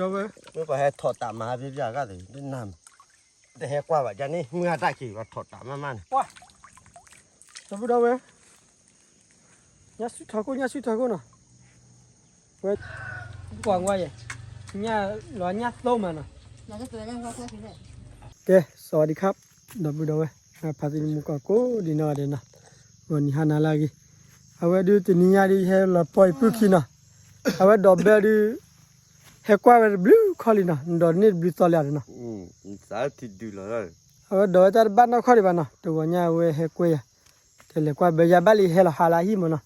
ဒီပုၢ်ဒီဝဲၢ်, မ့ၢ်ပှၤဟဲထီၣ်တၢ်မၤဖဲဖဲအဂၤသ့ၣ် ဒ်နၤ, တဟဲကွၢ်ဘၣ်ယၤန့ၣ် မုၢ်ဂၤတၢ်ခံး ပှၤထီၣ်တၢ်မၤမးန့ၣ်, ကွၢ်, ဒီပုၢ်ဒီဝဲၢ်, ညၣ်ဆူၣ်ထီၣ်ခိၣ် ညၣ်ဆူၣ်ထီၣ်ခိၣ်နီၤ, ဝဲ, ကွၢ်ကွၢ်ယဲ, ညၣ်လီၤညၣ်သိမးနီၤ, ကဲ สวัสดีครับ ဒီပုၢ်ဒီဝဲၢ်, ဖါတံၢ်မူကီၢ်ကိးဒံးနီၢ်ဂၤဒဲးနီၤ, ဂီၤနံၤဟါနၤလၢအဂ့ၤ, အဝဲဒုးတနံၤညါဒုးယဟဲလီၤပီၢ်အံၤပုၢ်ခံနီၤ, အဝဲဒီးဘၢဒုး ဟဲကွၢ်ဝဲတဘျုးခီၣ်လံနီၤ, နဒီးန့ၢ်တဘျုးသီလံနီၤ, အဝဲဒီးဝဲတၢ်တဘၣ်နီၢ်ခီၣ်ဒံးဘၣ်နီၤ, တဂီၤညါအဝဲဟဲကွဲယၤ, တလဲၤကွၢ်ဘၢယၤဘၣ်လံဟဲလီၤဟါလၢအဟံၣ်မးနီၤ,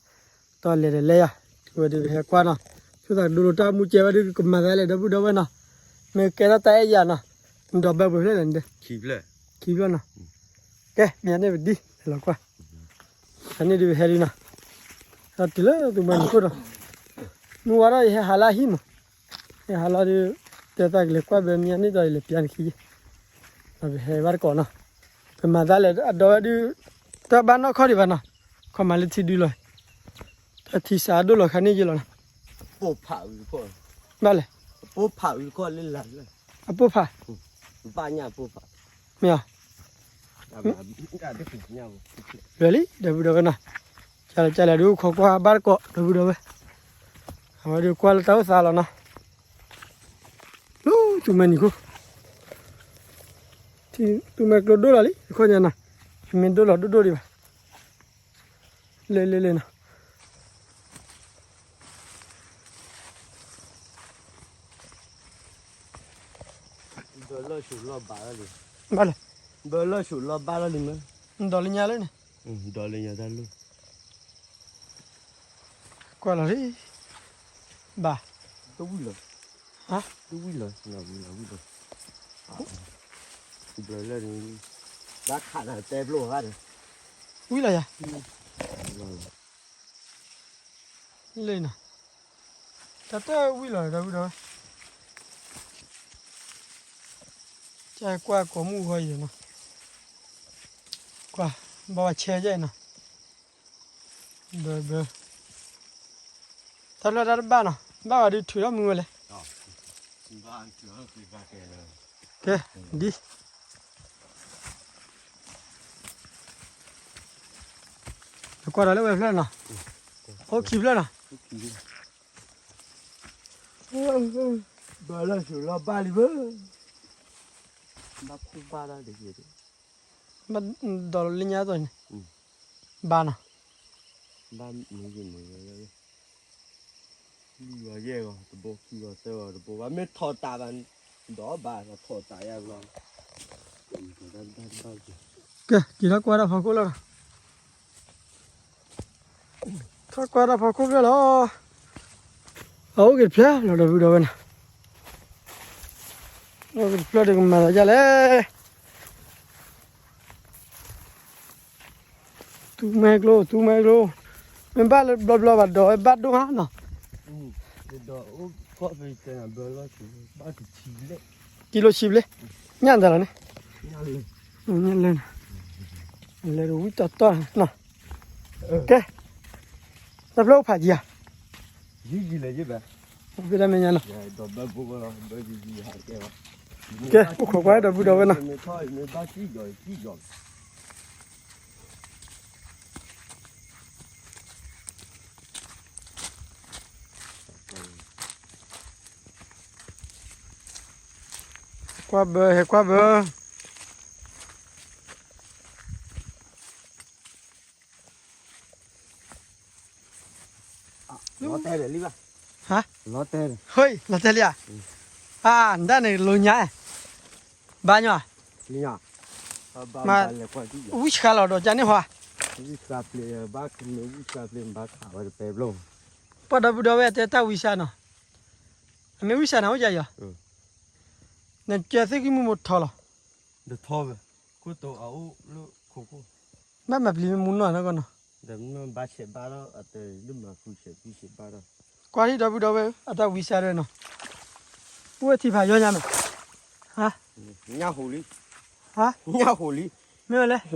တီလဲၤတလဲၤယၤ, ဝဲဒုးဟဲကွၢ်နီၤ, ဆိသးကဒိလိာ်တၢ်မူကဲဝဲဒုးကမၤသးလဲၣ် ဒီပုၢ်ဒီဝဲၢ်နီၤ, မ့ၢ်ကဲထီၣ်တၢ်အဲၣ်ယၤနီၤ, နဒီးဘၢပှဲၤဖျၢၣ်လဲၣ်နဒဲး, ခံဖျၢၣ်နီၤ, ကဲ မ့ၢ်န့ၣ်ပဒံ လဲၤလီၤကွၢ် အန့ၣ်ဒုးပဟဲလံနီၤ, ဒီးတုၤလၢသူမွဲနံၤခိၣ်ဒီး, မုၢ်ဝါထီၣ်ယဟဲဟးလၢအဟံၣ်မး, ယဟးလီၤဒုး, တဲသးကလဲၤကွၢ်ဘၢမံၤန့ၣ်ဒီးယလဲၤပျါနခံ, ဒီးပဟဲဘၣ်တကိးနီၤ, ပမၤသးလဲၣ်အဒီးဝဲဒုး, တၢ်ဘၣ်နီၢ်ခီၣ်ဒံးဘၣ်နီၤ, ခီမၤလၢထံဒုလီၤ, တၢ်ထံစးဒိၣ်လီၤခါန့ၣ်ယလီၤနီၤ, ဘၣ်လဲၣ်, အပိၢ်ဖး, မ့ၢ်, လွယ်လံ ဒီပုၢ်ဒီဝဲၢ်နီၤ, ကလဲၤကလဲၤဒုးခိးကွၢ်ဘၣ်တကိး ဒီပုၢ်ဒီဝဲၢ်, အဝဲဒုးကွၢ်လၢတၢ်အိၣ်သးလီၤနီၤ, လၢသူမွဲနံၤခိၣ်, သူမွဲကျိဒိၣ်လီၤလံ တခီညါနီၤ, မ့ၢ်ဒိၣ်လီၤဒိၣ်ဒိၣ်ဒံးဘၣ်, လဲၤလဲၤလဲၤနီၤ ဘၢလီၢ်ဆူၣ်လီၢ်ဘၣ်လီၤလံ, ဘၣ်လဲၣ်, ဘၢလီၢ်ဆူၣ်လီၢ်ဘၣ်လီၤလံမ့ၢ်, ဒီးလၢညါလၢန့ၣ်, ဒီးလၢညါတၢ်လီၢ်, ကွၢ်လီၤလံ, ဘၣ်, တဝံၣ်လီၤ, တဝံၣ်လီၤ, ဝံၣ်လီၤ, ဘၢလီၢ်န့ၣ်, ဘၣ်ခးနၤတဲဘျိၣ်ဂၤဒီး, ဝံၣ်လီၤယၤ လၢနီၤ, တၢ်တဝံၣ်လီၤဒီပုၢ်ဒီဝဲၢ်, ကကွၢ်ကိးမုၢ်ဂီၤအံၤနီၤ, ကွၢ်, ဘၣ်ဝဲဆဲကဲနီၤ, ဘၢဘၢ, တၢ်ဖျၢၣ်တၢ်တဘၣ်နီၤ, ဘၣ်ဝဲဒုးထုးထီၣ်မုၢ်ဝဲလဲၣ်, ကဲ, ဒ် ကွၢ်ဒီးလၢဝဲဖျၢၣ်နီၤ, အိၣ်ခံဖျၢၣ်နီၤ, ဘၣ်လီၢ်ဆူၣ်လီၢ်ဘၣ်လံဘၣ်, ဘၣ်ခူၣ်ဘၣ်တၢ်တက့ၢ်, ဒီးလၢညါသိးန့ၣ်, ဘၣ်နီၤ, ဘၣ်မုၢ်ယမုၢ်, လွံၢ်ဂီၤယဲၢ်ဂီၤတဘိ ခံဂီၤသၢဂီၤတဘိဘၣ် မ့ၢ်ထီၣ်တၢ်ဘၣ်, ဒီးဘၣ်ထီၣ်တၢ်ယါဘျီ, ကဲ က့ၤထီၣ်ကွၢ်တၢ်ဖီခိၣ်လီၤ, ထီၣ်ကွၢ်တၢ်ဖီခိၣ်ဖျၢၣ်လီၤ, အအိၣ်က့ၤတဖျၢၣ်လီၤ ဒီပုၢ်ဒီဝဲၢ်နီၤ, အိၣ်က့ၤတဖျၢၣ်ဒီးကမၤလီၤဒ်လဲၣ် သူမွဲကျိ သူမွဲကျိ, မ့ၢ်ဘၣ်လၢဘျီဘျီဘၣ်ဒီးဝဲဘၣ်ဒိၣ်ဧါနီၤ, ကံလိဆံဘျဲၣ်, ညၣ်တၢ်လီၤန့ၣ်, ညၣ်လၢ, လဲၤတဝံၣ်တီတီနီၤ, ကဲ, တၢ်ဖျၢၣ်အိၣ်ဖးကံဧါ, ဖဲတၢ်မဲာ်ညါနီၤ, ကဲ, အိၣ်ခိးကွၢ်ဒီပုၢ်ဒီဝဲၢ်နီၤ, ကွၢ်ဘၢ ဟဲကွၢ်ဘၢ, လီၤတဲာ်လံဘၣ်, ဟါ, လီၤတဲာ်လံ, ဟဲ, လီၤတဲာ်လံဧါ, အါ, နဒၣ်န့ၣ်လိၤညါ, ဘၣ်ညီ, မၤ, ဝံၣ်ဆှါလီၤဒီးကန့ၣ်ဟါ, ဝံၣ်ဆှါဖျ့, ဘၣ်မ့ၢ်ဝံၣ်ဆှါဖျ့ ဘၣ်ခးဝဲတပဲဘျီ, ပှၤဒီပုၢ်ဒီဝဲၢ်တဲတၢ်ဝံၣ်ဆှါနီၤ, အမ့ၢ်ဝံၣ်ဆှါန့ၣ်အိၣ်ယၤယီၤ, နကဲသ့ၣ်ဂံၢ်မုၢ်မိၢ်ထီလီၤ, တထီဘၣ်, ခိၣ်တိၤအအိၣ်လၢခိခိၣ်, ဘၣ်မၤပျံၤမ့ၢ်မူနီၢ်နီၢ်ကီၢ်နီၤ, ဒီးမ့ၢ်ဘၣ်ဆဲးဘၣ်လီၤ, အတလၢမၤဃုဆဲးဘုဆဲးဘၣ်လီၤ, ကွၢ်ထံၣ်ဒီပုၢ်ဒီဝဲၢ် အတၢ်ဝံၣ်ဆှါဒီးနီၤ, ပဝဲထံဖးယီညါမး, ဟါ, ညၣ်ဟိးလံ, ဟါ, ညၣ်ဟိးလံ, မ့ၢ်ဝဲလဲၣ်,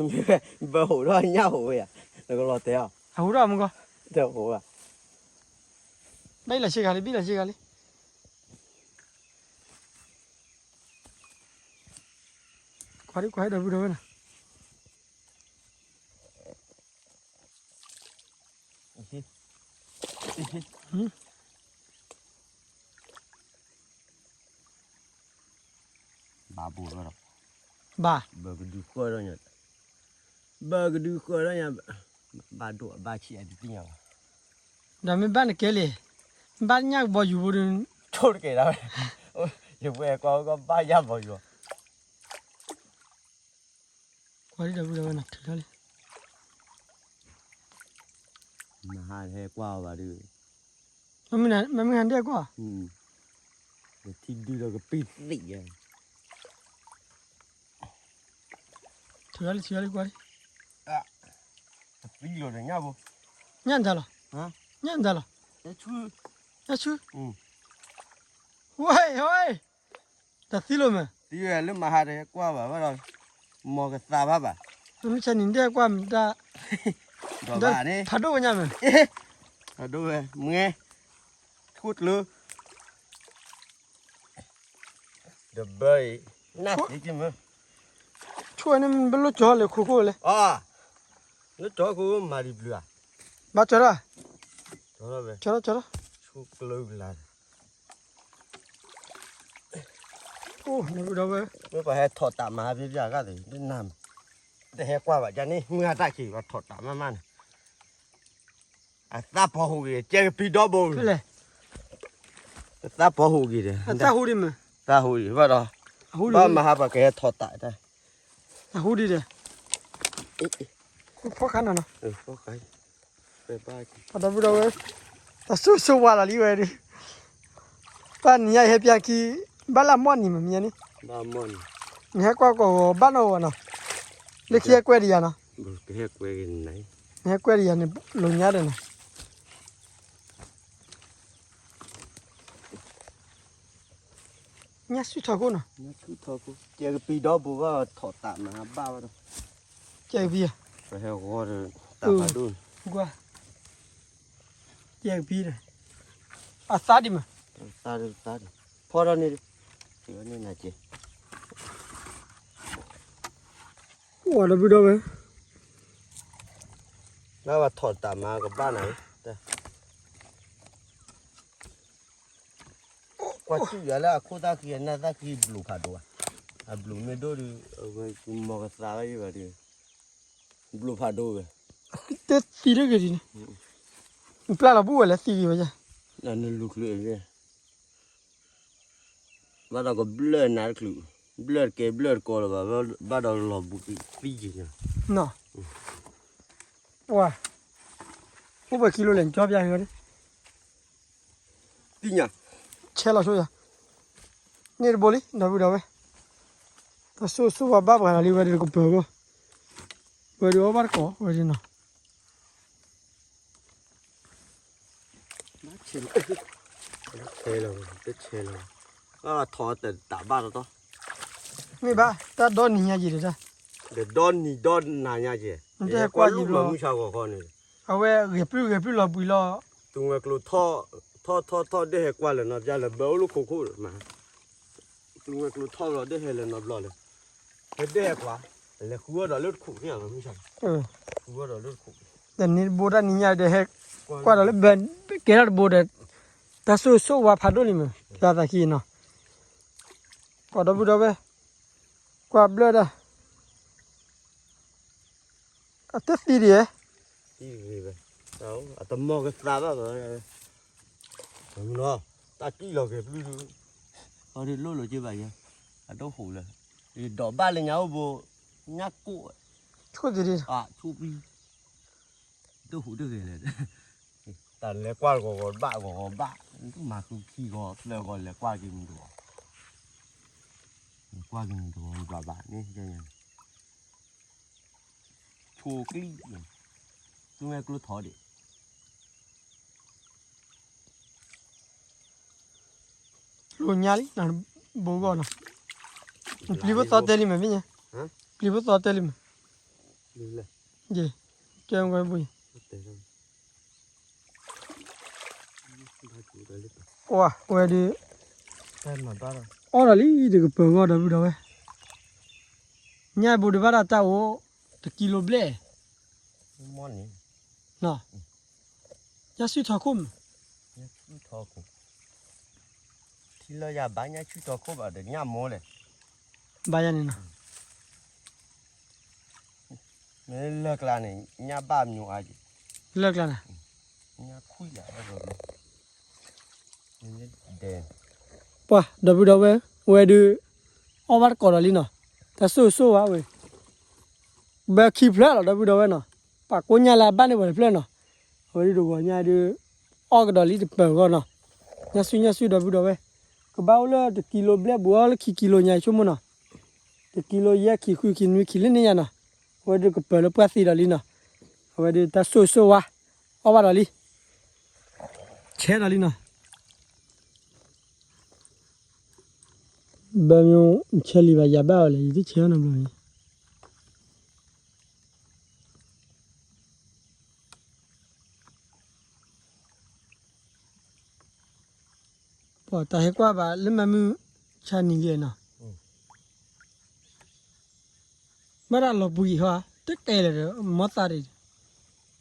ဘၢဟိးထီၣ်ညၣ်ဟိးဝဲယါ, နကလီၤတဲာ်အီၤ, အဟိးထီၣ်မူကီၢ်, တဟိးဘၣ်, ဘၣ်လီၤဆ့ကၤလံ ဘၣ်လီၤဆ့ကၤလံ ကွၢ်ဒံကွၢ်ဒီပုၢ်ဒီဝဲၢ်နီၤ. ဘၣ်ဘိၣ်ဒီး ဘၣ် ဘၢကဒုဃၢဒီးညါ ဘၢကဒုဃၢဒီးညါ ဘၣ်ဒိၣ်ဘၣ်ဆံးအတသ့ၣ်ညါဘၣ်. ဒီးမ့ၢ်ဘၣ်နကဲလံ, ဘၣ်ညၣ်ကဘီယူၤဖိဒုး ဆိၣ်တကဲဒၣ်ဝဲ, ယဝဲကွၢ်ကဘၣ်ယၣ်ဘီယူၤ. ကွၢ်ဒံဒီပုၢ်ဒီဝဲၢ်နီၤ ထုးထီၣ်လံ. မဟါဟဲကွၢ်အီၤဘၣ်ဒုး, မမ့ၢ်ဟါဒဲကွၢ်, ထံဒုဒီးကပံၢ်သံၣ်ယဲ, ထုးထီၣ်လံ ထုးထီၣ်လံ ကွၢ်ဒံ, သံလီၤဒီးညၣ်ဖိ, ညၣ်နတၢ်လီၤ, ညၣ်နတၢ်လီၤ, ညၣ်ဆူ, ဝဲဝဲ, တၢ်သံလီၤမး, သံဝဲလၢမဟါတဟဲကွၢ်ဘၣ်ဘၣ်ဒီး, မ်ဆဲနံၤဒဲကွၢ်မတၢ်, ဒီးဘၣ်န့ၣ် ဖးဒိၣ်ဝဲညါမး, ဖးဒိၣ်ဝဲ, မွဲ, ထိၣ်ကျၢ ဒီးဘၢအံၤ, နၢ်သ့က့မ့ၢ်, ဆိၣ်ဝဲန့ၣ် ဘၣ်လိၣ်ကၠီလၢခိခိၣ်လဲၣ်, အ, လၢကၠီခိမၤဒံးဘျုးဧါ, ဘၣ်ကၠီထီၣ်, ကၠီထီၣ်, ကၠီထီၣ်, ဆိၣ်ကျၢကလါ, အိၣ်ဒီပုၢ်ဒီဝဲၢ်, မ့ၢ်ပှၤဟဲထီၣ်တၢ်မၤဖဲဖဲအဂၤသ့ၣ်, တဟဲကွၢ်ဘၣ်ဒ်န့ၣ် မုၢ်ဂၤတၢ်ခံးပှၤထီၣ်တၢ်မးမးန့ၣ် အသၣ်ဖီဟူးဂ့ၤ ကဲကပံဒီဘိ, အသၣ်ဖီဟူးဂ့ၤဒီး, သၣ်ဟူးဒံးမး, သၣ်ဟူးဒံးဘၣ်ဒီး, ဘၣ်မဟါပှၤကဟဲထီၣ်တၢ်တၢ်, အဟူးဒံးဒီး, ဖီခါနီၤနီၤ, ဒီပုၢ်ဒီဝဲၢ်, တၢ်ဆိၣ်ဆိၣ်ဝါလီၤလံဝဲဒုး, ဘၣ်နံၤညါအံၤဟဲပျၢ်ခံ, ဘၣ်လၢမီၢ်နံၤမးမ့ၢ်န့ၣ်, နဟဲကွၢ်ကီၢ်ဂီၤဘၣ်နီၢ်ဂီၤနီၤ, လၢခံဟဲကွဲဒံးယၤနီၤ, နဟဲကွဲဒံးယၤန့ၣ် လိာ်ညါဒီးနီၤ ညၣ်ဆူၣ်ထီၣ်ခိၣ်နီၤ, ကဲကပံဒီဘိဘၣ်ထီၣ်တၢ်မၤဘၣ်ဘၣ်ဒီး, ကဲကပံဧါ, ပဟဲဂီၤဒီး, ကွၢ်, ကဲကပံဒီး, အသါဒံးမး, သါဒံး, ဖီထီၣ်န့ၣ်, န့ၣ်နကဲ အိၣ်ဒီပုၢ်ဒီဝဲၢ်, လၢဘၣ်ထီၣ်တၢ်မၤကဘၣ်နၤ, ကွၢ်ဆူၣ်ယၤလၢအခိၣ်သၣ်ခံအနၢ်သၣ်ခံဘျိးဖးဒိၣ်ဧါ, အဘျိးမ့ၢ်ဒိၣ်ဒီး, အဝဲကမီၤကသးဘၣ်ယဘၣ်ဒီး, ဘျိးဖးဒိၣ်ဝဲ, တဲသံတဂ့ၤဒ်န့ၣ်, နပျၢ်လီၤဘူၣ်ဝဲလဲၣ်သံဂ့ၤဝဲယါ, နလူၤချုး ဘၣ်ဒီးကဘျၢၣ်နၤတချုး, ဘျၢၣ်တကဲဘျၢၣ်တကီလၢၤဘၣ်, ဘၣ်ဒီးလီၤဘူးသံက့ၤ, ပှၤ, အိၣ်ပှဲၤခံလိလဲၣ် နကၠီပျၢ်ဟဲဒီး, သ့ၣ်ညါ, ဆဲးလီၤဆိယၤ, န့ၣ်တဘိလံ ဒီပုၢ်ဒီဝဲၢ်, တၢ်ဆိၣ်ဆိၣ်ဝါဘၣ်ပှၤလီၤလံဝဲဒၣ်ကပၢၤဂီၢ်, ဝဲဒၣ်အီၣ်ဘၣ်တကိးဝဲဒၣ်နီၤ ဆဲးလီၤ, ဆဲးလီၤ, ထီၣ်တတၢ်ဘၣ်တတီ, မ့ၢ်ဘၣ် တၢ်ဒီနံၤညါယံၤဒီးတၢ်, ဒီနံၤဒီနၤညါယံၤ, နတဟဲကွၢ်ယံၤဘျီ, မုၢ်ဆါဂီၤခီန့ၣ်, အဝဲဂဲၤပျုၢ်ဂဲၤပျုၢ်လီၤဘှံးလီၤ, သူဝဲၤကျိၤထီၣ်, ထီၣ်ထီၣ်ထီၣ် ဒဲဟဲကွၢ်လၢနီၤပျၢ်လၢဘၢအိၣ်လၢခိခိၣ်မး, သူဝဲၤကျိၤထီၣ်လီၤ ဒဲဟဲလၢနီၤဘျီလၢ, ဟဲဒဲဟဲကွၢ်, လဲၤဃုအီၣ်ဒီးလၢတခိၣ်န့ၣ်မုၢ်ဆါ, ဃုအီၣ်ဒီးလၢတခိၣ် တနံၤတဘိတၢ်နံၤညါဒီးဟဲကွၢ်ဒီးလၢဘၢ, ကဲထီၣ်တဘိဒီး, တၢ်ဆိၣ်ဆိၣ်ဝါဖးဒိၣ်လံမး လၢသးခံနီၤ, ကွၢ်ဒီပုၢ်ဒီဝဲၢ်, ကွၢ်ဘျၢၣ်ဒၣ်, အတသံဒံး, အတမီၢ်ကသးဘၣ်ဘၣ်, တၢ်ကံၣ်လီၤက့ၤပျုၢ်, အဒုးလိၣ်လိာ်က့ၤဘၣ်ယဲ, အဒိၣ်ဟူးလၢ, ဒီးဘၣ်လၢညါအိၣ်ဘိ, ညၣ်ကိၣ်, ဆိၣ်သ့ဒံး, ဆိၣ်ပံ ဒိၣ်ဟူးတဂ့ၤလဲၣ်, တၢ်လဲၤကွၢ်ဂီၤဂီၤဘၣ်ဂီၤဂီၤဘၣ်, မၤဃုခံဂီၤသၢဂီၤလဲၤကွၢ်က့ၤမုၢ်တဂီၤ, လဲၤကွၢ်က့ၤမုၢ်တဂီၤဘၣ်ဘၣ်န့ၣ်, ဆိၣ်ကျံၣ်, သူဝဲၤကျိၤထီၣ်ဒံး လိာ်ညါလံ, ဘိဂီၢ်နီၤ, ပျံၤဖိသီတဲလံမးမ့ၢ်ညါ, ပျံၤဖိသီတဲလံမး, ယဲ, ကဲမ့ၢ်ဘိ, ကွၢ်ဝဲဒုး, အီၣ်ဒီးလံ တကပၢၤဂီၢ်ဒီပုၢ်ဒီဝဲၢ်, ညၣ်ဘိဒံးဘၣ်ဒီးတၢ်အိၣ် တကံလိဘျဲၣ်, ညၣ်စုထီခိၣ်မး, ထံလၢယၤဘၣ်ညၣ်စုထီခိၣ်ဘၣ်ဒီးညၣ်မိၢ်လဲၣ်, ဘၣ်ယၤန့ၣ်နီၤ, မ့ၢ်လၢၢ်ကျါန့ၣ် ညၣ်ဘၣ်မညိအါက့ၤ, လၢၢ်ကျါန့ၣ် ညၣ်ခွံၣ်ယၤ ပှၤဒီပုၢ်ဒီဝဲၢ်, ဝဲဒုး အီၣ်ဘၣ်တကိးဒီးလံနီၤ, တၢ်ဆိၣ်ဂ့ၤဆိၣ်ဝါဝဲ, ဘၢခံဖျၢၣ်လီၤ ဒီပုၢ်ဒီဝဲၢ်နီၤ, ပှၤကိးညၣ်လၢအဘၣ်န့ၢ်ပှၤတဖျၢၣ်နီၤ, အဝဲဒုးတဂီၤညါဒုး အီၣ်ကဒီးလံတပၢၤဂီၢ်နီၤ, ညၣ်စုညၣ်စုဒီပုၢ်ဒီဝဲၢ်, ကဘၣ်အိၣ်လၢတကံလိဘျဲၣ်ဘူးအီၣ်လၢခံကံလိညါဆိကမိၣ်နီၤ, တကံလိယဲၢ်ခံဃုခံနွံခံလၢန့ၣ်ညါနီၤ, အဝဲဒုးကပၢၤလၢပှၢ်သံဒီးလံနီၤ, အဝဲဒုးတၢ်ဆိၣ်ဂ့ၤဆိၣ်ဝါ, အီၣ်ဘၣ်ဒီးလံ, ဆဲးဒီးလံနီၤ ဘၣ်မ့ၢ်ဆဲးလံဘၣ် ယၤဘၣ်အီၤလဲၣ် ယတဆဲးနီတဘျီန့ၣ်, ပှၤတၢ်ဟဲကွၢ်ဘၣ်လၢမၤမုၢ်ဆါနံၤလံနီၤ, ဘၣ်ဒၣ်လီၤပှံၤဟီ တကဲလၢာ်ဒီး မီသးဒံး,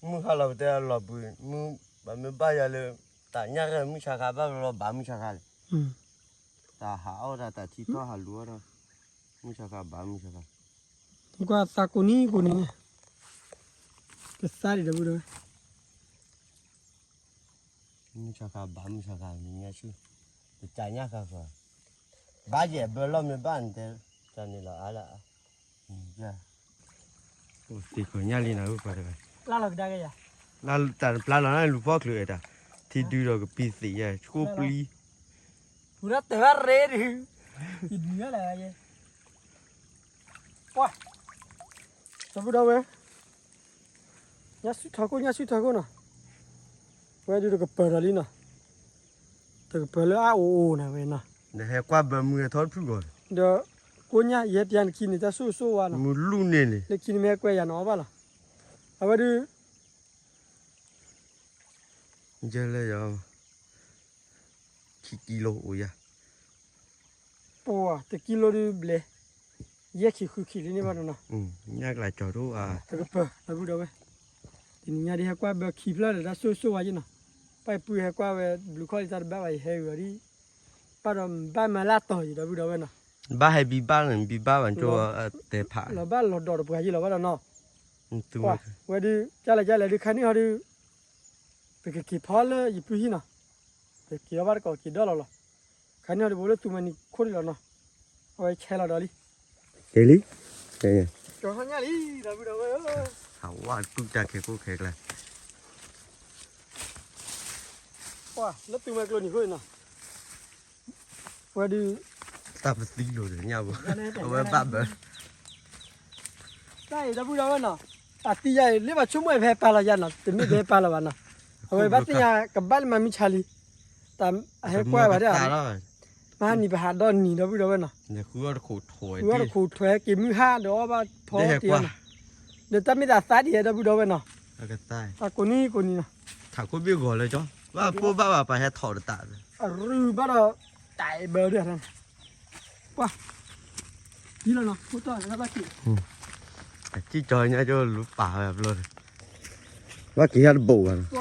မုၢ်ဟါလီၤပတဲလီၤပှံၤ, မုၢ်ဘၣ်မ့ၢ်ဘၣ်ယၤလၢ တၢ်ညၣ်ဃဲမုၢ်ဆါခါဘၣ်လီၤဘၣ်မုၢ်ဆါခါလဲၣ်, တၢ်ဟးအီၣ်တၢ် တၢ်ထံထီၣ်ဟးလူၤအီၣ်ဒီး မုၢ်ဆါခါဘၣ်မုၢ်ဆါခါ, ကွၢ်သးကိးနံၤကိးနံၤန့ၣ်, ကသးဒံးဒီပုၢ်ဒီဝဲၢ် မုၢ်ဆါခါဘၣ်မုၢ်ဆါခါ မ့ၢ်ညါဆူ, ပကညၣ်ဃါဃါ, ဘၣ်ယဲၢ်ဘၢလီၢ်မ့ၢ်ဘၣ်နတဲ, တၢ်န့ၣ်လီၤအါလၢ, အိၣ်သ့ၣ်ခိးညၣ်လံနီၤ ပှၤတဂၤ, တၢ်တပျါလီၤနလူၤဖီၣ်ချုးတၢ်, ထံဒုဒီးကပံသ့ၣ်ယဲၢ် ဆိပျံ, ပူၤဒီးတဲဘၣ်ရ့ဒုး, ယဒုးလဲၣ်, ပှၤ, ဒီပုၢ်ဒီဝဲၢ် ညၣ်စုထီခိၣ် ညၣ်စုထီခိၣ်နီၤ, ဝဲဒုးတကပၢၤဒီးလံနီၤ, တကပၢၤလၢအအိၣ်အိၣ်န့ၣ်ဝဲနီၤ, ဒီးကိးညၣ်ယဟဲပျါနခံန့ၣ် တၢ်ဆိၣ်ဂ့ၤဆိၣ်ဝါနီၤ, မုၢ်လူၢ်န့ၣ်န့ၣ် လၢခံန့ၣ်မ့ၢ်ဟဲကွဲယၤနီၤ အီၣ်ဘၣ်လီၤ, အဝဲဒုး ယဲလၢယၤ ခံကံလိအိၣ်ယၤ, ပှၤတကံလိဒုးဘျဲၣ်, ယဲၢ်ခံဃုခံလံန့ၣ်ဘၣ်နီၤ, ညၣ်ကျါကၠီၤဒိၣ်အါ, တကပၢၤ ဒီပုၢ်ဒီဝဲၢ်, တနံၤညါဒ်ဟဲကွၢ်ဘၢခံဖျၢၣ်ဒီး တၢ်ဆိၣ်ဂ့ၤဆိၣ်ဝါယဲနီၤ, ပၢ်ပူၤဟဲကွၢ်ဝဲဘျုးခီၣ်လံတၢ်တဘၣ်ဘၣ် ယဟဲဂုာ်အီၤဒ် ဘၣ်ဒီးဘၣ်မၤလၢတီၤယံၤ ဒီပုၢ်ဒီဝဲၢ်နီၤ, ဘၣ်ဟဲဘံဘၣ်န့ၣ် ဘံဘၣ်ဘၣ်ကၠိတဲဖး, လီၤဘၣ်လီၤဒီးတပှၤယံၤလီၤဘၣ်ဒီးနီၤ, ပှၤ, ဝဲဒုး ကၢ်လဲၣ်ကၢ်လဲၣ်ဒုးခါန့ၣ်ဟီဒုး, ပကက့ၤဖီလၢယပုၢ်ဟံၣ်နီၤ, ပက့ၤအီၣ်ဘၣ်တကိးက့ၤဒီလီၤလီၤ, ခါန့ၣ်ဟီဒုး ပအိၣ်လၢသူမၤနံၤခိၣ်ဒံးလီၤနီၤ, အဝဲဆဲးလီၤဒီးလံ, က့ၤလံ, ကၠီၤထီၣ်ညၣ်လံ ဒီပုၢ်ဒီဝဲၢ်ဧၢ, ဟးဝါတူၢ်တၢ်ခဲကိၣ်ခဲကျါ ပှၤလၢသူမၤကျိၤနံၤဃိနီၤ, ဝဲဒုး, တၢ်ပသံလိာ်ဒီးညၣ်ဘိ, အဝဲဘၣ်ဘၢ, တၢ်အံၤဒီပုၢ်ဒီဝဲၢ်နီၤ, အသံယၤအံၤ လၢပှၤဆိကမိၣ်အံၤ ပဟဲပာ်လီၤယၤနီၤ, တမ့ၢ်ပဟဲပာ်လီၤဘၣ်နီၤ, အဝဲဘၣ်သ့ၣ်ညါကဘၣ်လၢမၤမုၢ်ဆါလံ, တၢ်အဟဲကွၢ်ဘၣ်ဒၣ်, မဟါနံၤပဟးဒီနံၤဒီပုၢ်ဒီဝဲၢ်နီၤ, ဃုအီၣ်တခိးထိးဝဲက့ၤမုၢ်ဟါဒီးအီၣ်ဘၣ်ဖီတ့ၢ်နီၤ, ဒီးတၢ်မ့ၢ်တၢ်သးဒ်ဟဲဒီပုၢ်ဒီဝဲၢ်နီၤ, တၢ်ကိးနံၤကိးနံၤနီၤ, ထးခိၣ်ဘ့ၣ်ဂီၤလၢကၠီ, ဘၣ်ပိၢ်ဘၣ်ဘၣ်ပှၤဟဲထီၣ်တတး, အရူၢ်ဘၣ်ဒီး, တၢ်အံၤဘၢဒၣ်, ပှၤ, ဒ်လီၤနီၤ, ဖိတီၢ်ဘၣ်က့ၤ, အကံၢ်ကၠီညါကၠီလူၤပာ်ဝဲဘျီ, ဘၣ်က့ၤဟဲတဘိးဘၣ်နီၤ, ပ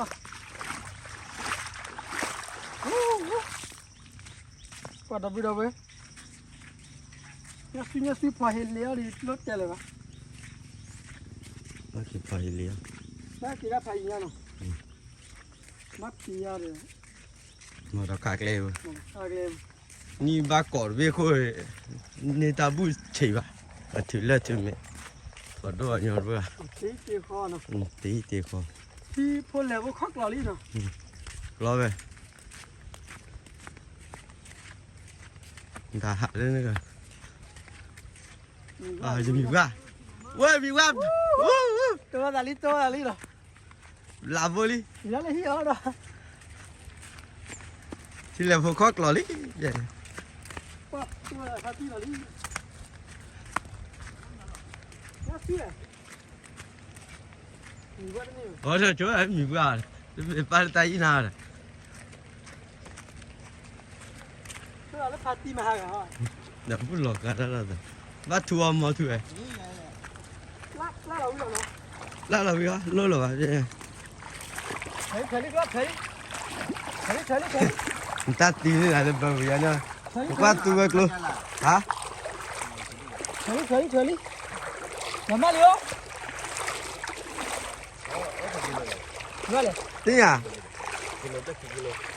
ှၤဒီပုၢ်ဒီဝဲၢ်, ညၣ်စုညၣ်စုဖီဟ့လ့အီၤဒ် လိၣ်တဲလၢၤဘၣ်, ဘၣ်က့ၤဖီဟ့လ့အီၤ, ဘၣ်က့ၤဒၣ်ဖးယံၤညါနီၤ, ဘၣ်ဖံးယါဒီး, မၤဒီးခးကျဲ, နံၣ်ဘၣ်ကိးတဘ့ၣ်ခိၣ်, န့ၢ်တၢ်ဘူၣ်ဆံးဘၣ်, အထုးလၢထုးမဲာ်, ပှၤဒိၣ်အညီတဖၣ်, တ့တ့ဃီ, ထံဖိလဲၢ်ဖိခီၣ်ကျီၢ်လံနီၤ, ကျီဝဲ တၢ်ဟးလၢန့ၣ်, ယမံၤပှၢ်, ဝဲမံၤပှၢ်, တိၢ်သးလံ တိၢ်သးလံလီၤ, လၢဖိလံ, လၢလၢဟံၣ်အီၤဒီး, ထံလဲၢ်ဖိခီၣ်ကျီၢ်လံ, ပှၤ, ဖါတံၢ်လီၤလံ, အီၣ်ဆိ မံၤပှၢ်, တမ့ၢ်ပၢ်လၢတၢ်အံၤနၤဒီး, လၢဖါတံၢ်မဟါဂၤ, ဒီးဘူၣ်လီၤဂာ်တၢ်လီၤသး, ဘၣ်ထူအီၤမီၤထူဝဲ, လၢလီၤဝံၤအီၤ လိၣ်လီၤဘၣ်, နတၢ်သံန့ၣ်လၢဘၢဝံၤအီၤန့ၣ်, နကွၢ်သူဝဲကျိ, ဟါ, လီၤမၢ်လံဧါ, သ့ၣ်ညါ, ခံ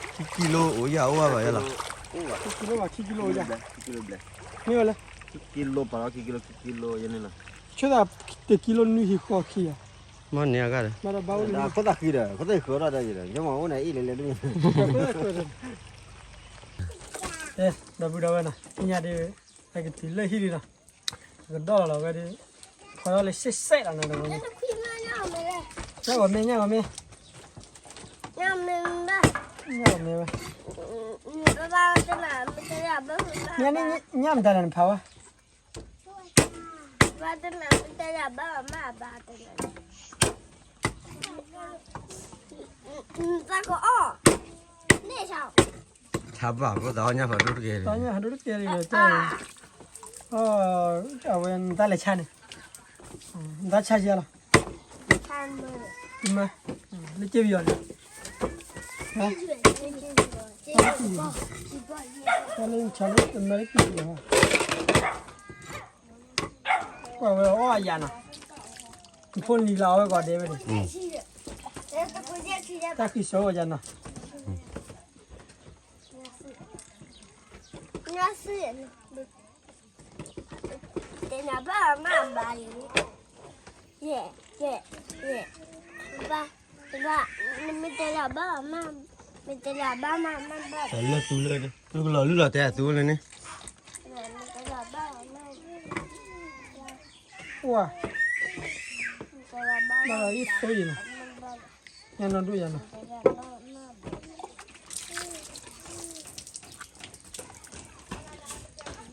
ကံလိအိၣ်ယၤအိၣ်ဘၣ်ယၤလီၤ, ခံကံလိဘၣ် ခံကံလိယၤ, မ့ၢ်ဝဲလဲၣ်, ခံကံလိပာ်လီၤ ခံကံလိ ခံကံလိယၤန့ၣ်လီၤ, ဆၢသး တကံလိနွံဟံၣ်ဃီခံယၤ, မ့ၢ်န့ၢ်အဂၤဒီး, မ့ၢ်ဒီးဘၣ်အိၣ်လၢ ခိၣ်သၣ်ဃံဒီး ခိၣ်သၣ်ဃံဒီးတၢ်ယၤဒီး ယမ့ၢ်အိၣ်န့ၣ်အံၣ်လဲၤလဲၤတမ့ၢ်, ဒီပုၢ်ဒီဝဲၢ်နီၤ သ့ၣ်ညါဒ် အကတုၤလၢဟံၣ်ဒံးနီၤ, အကဒီၣ်လီၤဝဲဒ်, ခီထီၣ်လၢစဲးစဲးလီၤနီၤ, ညၣ်ဂီၤမ့ၢ် ညၣ်ဂီၤမ့ၢ်, ညၣ်ဂီၤမ့ၢ်ဝဲ, ညၣ်မတၤလဲၣ်နဖးဝဲ, ဆါဘၣ်ဖိသးအီၣ်ညၣ်ဖးဒိၣ်တကဲ, သးအီၣ်ညၣ်ဖးဒိၣ်တကဲလံ, အဝဲနတၢ်လဲၤဆါန့ၣ်, နတၢ်ဆါယဲလီၤ, မ့ၢ်, လၢက့ပယီၤန့ၣ်, တၢ်လၢနဆါလၢတမၢလၢက့ပယီၤ, ကွၢ်ဝဲအီၣ်အယၤနီၤ, နဖိနံၤလၢအဝဲကီးဒဲးဝဲန့ၣ်, တၢ်ဃံစိယၤနီၤ, တဲနၤဘၣ်မၢ်ဘၣ်လံ, ယဲ, ယဲ, ယဲ, ဘၣ်, ဘၣ်, နမ့ၢ်တဲနၤဘၣ်မၢ်, မ့ၢ်တဲနၤဘၣ်မၢ်မၢ်ဘၣ်, လၢသူလၢ, သူကလီၤလုၢ်လီၤတဲအသူလၢန့ၣ်, အိၣ်, ဘၣ်လီၤအံၤသိအံၤနီၤ, ညၣ်နီၢ်ဒိၣ်ယၤနီၤ န,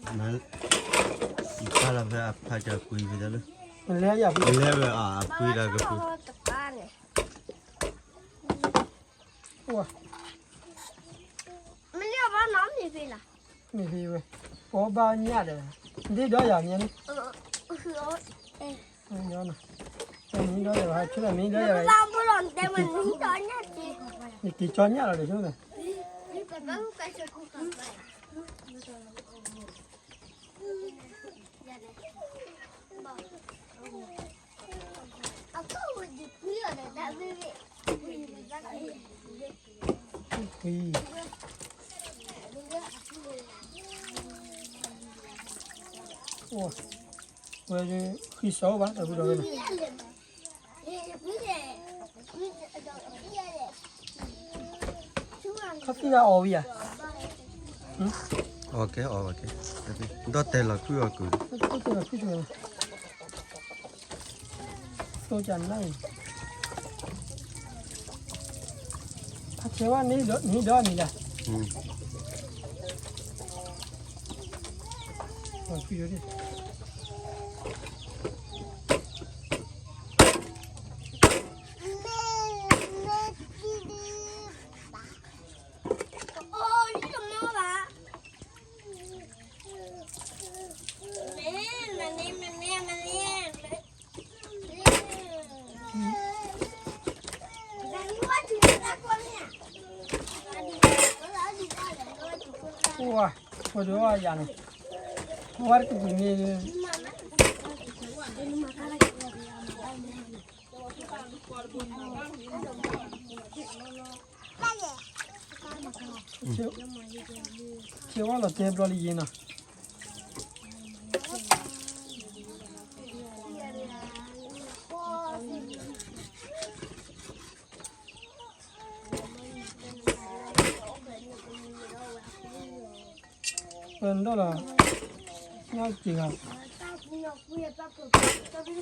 ယပၢ်လီၤဖဲအဖးကကွံာ်ဖဲတၢ်လၢ, လဲၤယၤဖဲ, လဲၤဝဲအဖှံဒီးကကွံာ်, အိၣ်, မ့ၢ်လၢဘၣ်နီၤမ့ၢ်ဖဲလီၤ, မ့ၢ်ဖဲဝဲ, ပှၤဘၣ်ညၣ်ဒီး, ဒ်ဒီးယၤမ့ၢ်န့ၣ် မ့ၢ်ဒီးယၤ, မ့ၢ်ဒီးယၤ, ယက့ၤကၠီညၣ်လီၤဒီး, ဝဲဃံစိဘၣ် တၢ်ဖုဒီးဝဲန့ၣ်, ခီသံၣ်ဂၤအီၣ်ဝံၤဧါ, အီၣ်ကဲအီၣ်ဝဲကဲ, ဒီးတဲလီၤခုၣ်အီၣ်ကုၢ်, တိၢ်ကနၣ်အံၤ, အထဲဝဲန့ၣ်ဒီးန့ၣ်လၢ, ဝါ, ဝဲဒၣ်ယၤန့ၣ်, ဝါတကပၤန့ၣ်, ဆ့ဝါလီၤတဲဘျီလံယ့နီၤ.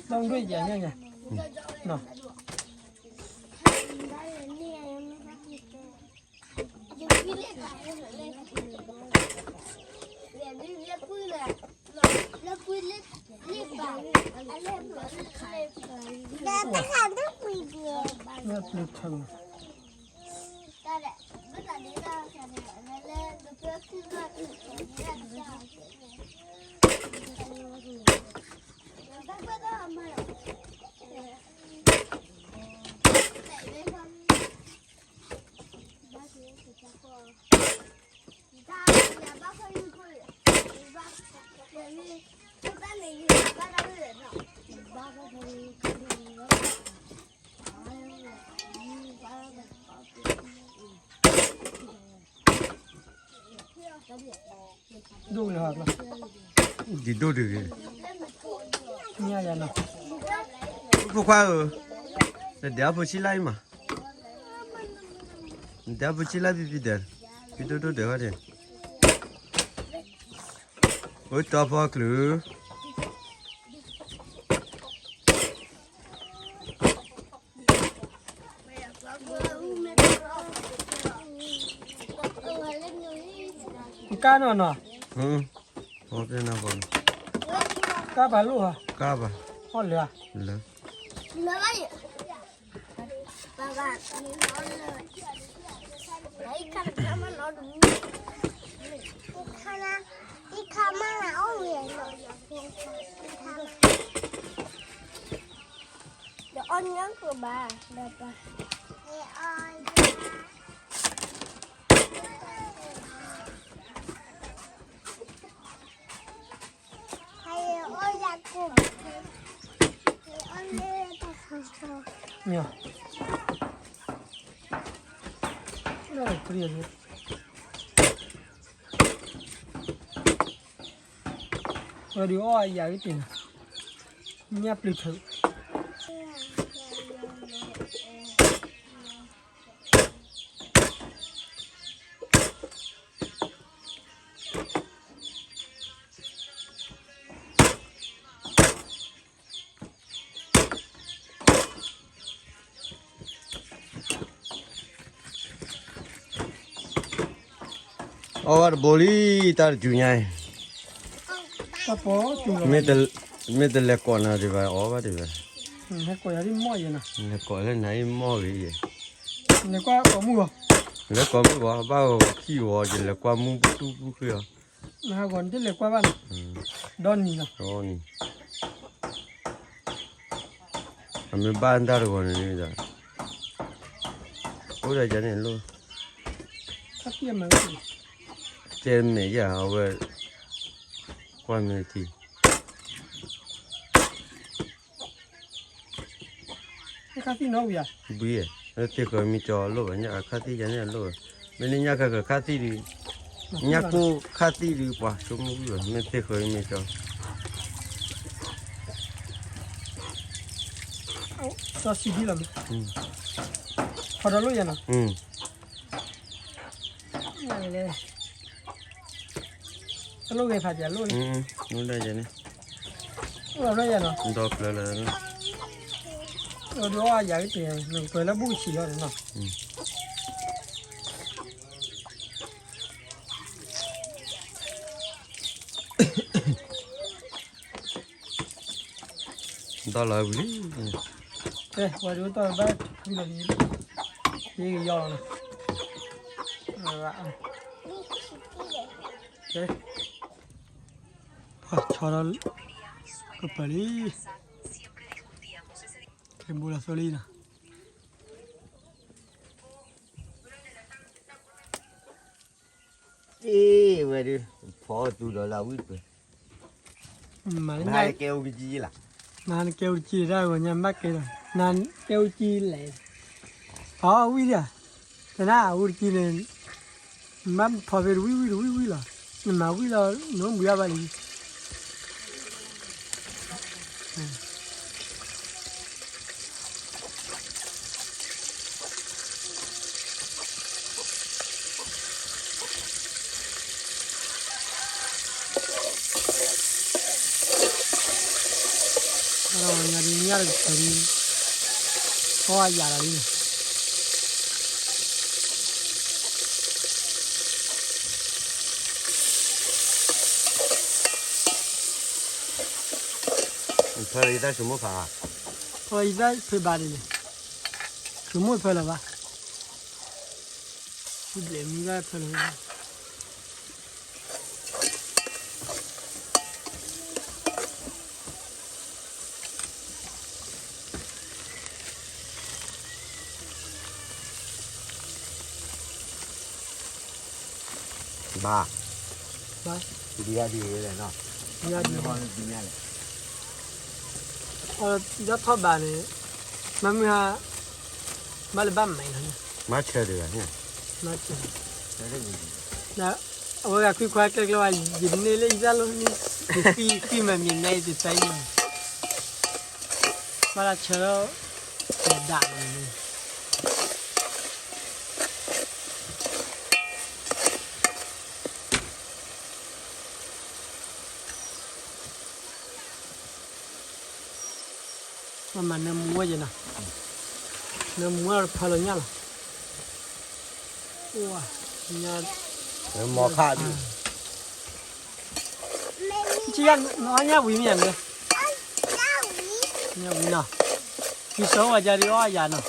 ပဒီလီၤ, ညၣ်က့ၤဂၤ, တၢ်ဒွဲၣ်ယၤညၣ်ညါ, နီၤ. လၢပျံၤထၢၣ် ဒိၣ်လၢဟီကျီ, ဒ်ဒိၣ်တဂ့ၤ, ဖိခွါဧၢ, နဒဲးအဖိဆံးလၢအံၤမး, နဒဲးအဖိဆံးလၢဖံဖံဒဲး, ဖံဒိၣ်ဒိၣ်ဒဲးဝဲန့ၣ်, အိၣ်တီဖီချုး ကါနီၢ်နီၢ်, ကါပၤလိၣ်ဧါ, ကါပၤ, အီၣ်လၢာ်ဧါ, လၢာ်, မ့ၢ်, ဝဲဒုးအီၣ်အယၤကတ့ၢ်နီၤ, ညၣ်ပျုၤထုး အီၣ်ဘၣ်တဘိလံ, တၢ်တစူၤညါအံၤ, မ့ၢ်တလဲၤကိးနၤဒံးဘၣ် အီၣ်ဘၣ်ဒံးဘၣ်, လဲၤကိးလၢနၤအံၤမီၢ်ဂ့ၤ, လဲၤကိးမုၢ်ဂီၤ, ဘၣ်ဂီၤခံဂီၤ ယလဲၤကွၢ်မုၢ်ပူၤပူၤဃ့အီၤ, နဟးဂီၤနတလဲၤကွၢ်ဘၣ်န့ၣ်, ဒီနံၤလီၤ, ဒီနံၤ အမ့ၢ်ဘၣ်တၢ်တဂီၤန့ၣ်, အိၣ်ဒီးယၤန့ၣ်လိၣ်, တဲမဲာ်ယၤအဝဲ, ကွၢ်မ့ၢ်ထံ, ဘှံး, သ့ၣ်ဃီမ့ၢ်ကၠီလိၣ်ဘၣ်, ညၣ်ခါသံၣ်ယၤန့ၣ်အလိၣ်ဘၣ်, မ့ၢ်န့ၢ်ညၣ်ခါခါသံၣ်ဒုး, ညၣ်ကိၢ်ခါသံၣ်ဒုး ပှၤဆိကမိၣ်ကွံာ်ဘၣ်, မ့ၢ်သ့ၣ်ဃီမ့ၢ်ကၠီ စီဆှံဒ်လီၤမ့ၢ်, ဖီဒီးလိၣ်ယၤနီၤ, လဲၤ, တလိၣ်ဂဲၤဖးပျဲးလိၣ်န့ၣ်, အိၣ်လီၤဖျၢၣ်ယၤနီၤ, ဒီဖျၢၣ်လၢ, ဒီးအီၣ်ယၤကတ့ၢ်, နကပှဲၤလၢဘူၣ်ဆံးလီၤနီၤ. ဒီးလီၤဝံၤလံ, ဝဲဒၣ်တၢ်ဘၣ်ထူလီၤလံ, ယကယီလီၤနီၤ, ဆီဒီး, ကပၤလံ, ခဲဘူးလီၤသိလံနီၤ. အ့ၣ် ဝဲဒုး ဖီအီၣ်သူဒီးလၢဝံၣ်တပၢၤ, မၤလၢညါကဲအိၣ်ကကံလၢ်, နကဲအိၣ်တကံတၢ်ဂီၤညါ မ့ၢ်ကဲဒီး နကဲအိၣ်တကံလဲၣ်, ဖီအီၣ်ဝံၣ်ဒၣ်, သနာ်အိၣ်တကံန့ၣ် နဘၣ်ဖီဖဲတဝံၣ်ဝံၣ်တဝံၣ်ဝံၣ်လီၤ, နမၤဝံၣ်လီၤ နအိၣ်ဘှံးအါဘၣ်လံ. ညါဒုး ညၣ်တကပၤဒုး အီၣ်အယၤလီၤလံန့ၣ်. ဖၢလၢယတၢ်ဆိကမိၣ်ဖး, ဖၢယတၢ်ဖဲဘၣ်န့ၣ်န့ၣ်, ဆိကမိၣ်ဖၢလၢၤဘၣ်, ဘျဲၣ်မံဘၣ်ဖၢလၢၤဘၣ်. ဘၣ်, ဘၣ်, ဒ်ယၤဒ်လဲၣ်နီၤ, ဒ်ယၤဒ်လဲၣ်, ဒ်ညါလဲၣ်. အီၣ်ဒီးထီၣ်ဘးန့ၣ်, မ့မ့ၢ်ဟါ, ဘၣ်လၢဘၣ်မဲာ်လီၤ, မၤဆၢတဂၤ, မၤဆၢ, အဝဲဂၤကွံခွါကျဲကျဲဝဲ, ယန့ၢ်လၢယတၢ်လိၣ်န့ၣ်, ယဃံမၤမံၤနဲယတသဲအံၤ, ဘၣ်လၢဆၢလီၤ, ဒၣ်န့ၣ် မၤနၢမူဝဲယဲနီၤ, နၢမူဝဲတဖၢလီၤညၣ်လီၤ, ဝါ, မီခါဒုး, နအီၣ်ညၣ်ဝံၤမ့ၢ်ယၤလဲၣ်, ညၣ်ဝံၤနီၤ, ယဆၢဝဲယၤဒုးအီၣ်ယၤနီၤ,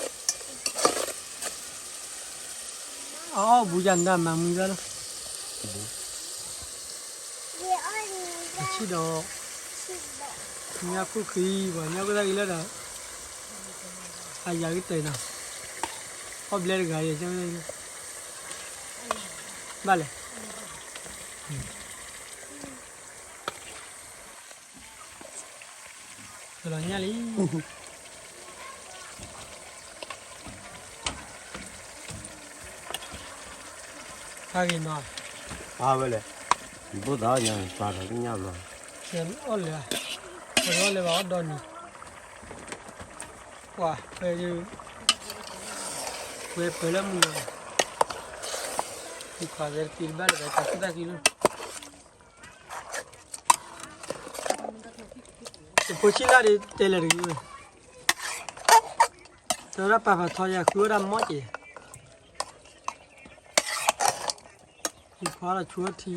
အအီၣ်ဘူးယၤနဒၣ်မၤမူဒၣ်လီၤ. အဆံၣ်ဒီး, ညၣ်ခိၣ်ဃံ, ပှၤညၣ်ခိၣ်သၣ်ဃံလၢဒီး, အယၤကတၢၢ်နီၤ, အီၣ်ဘျဲတဂၤယဲ, ဘၣ်လဲၣ်, လီၤညၣ်လံ. ဟါဂ့ၤနီၤ, အဝဲလဲၣ်, ဘိၣ်သးအီၣ်ညါန့ၣ် ပာ်သးကညၣ်ဘျီ, အီၣ်လဲၣ်, အီၣ်လဲၣ်ဘၣ်အီၣ်ဒီနံၤ, ပှၤ, ဝဲပၢၤလၢမုၢ်, ယခွါသဲတပံတဘၣ်လၢၤဘၣ် တၢ်ကူၣ်တၢ်သံလၢ ယဖိဆံးလၢ်ဒ်တဲလဲၣ်တဂ့ၤဝဲ, တဲဝဲဒၣ်ပာ်ဖးထီယၤ ဃုဝဲဒၣ်မီၢ်က့ၤ, ယခွါလီၤဆိထံ,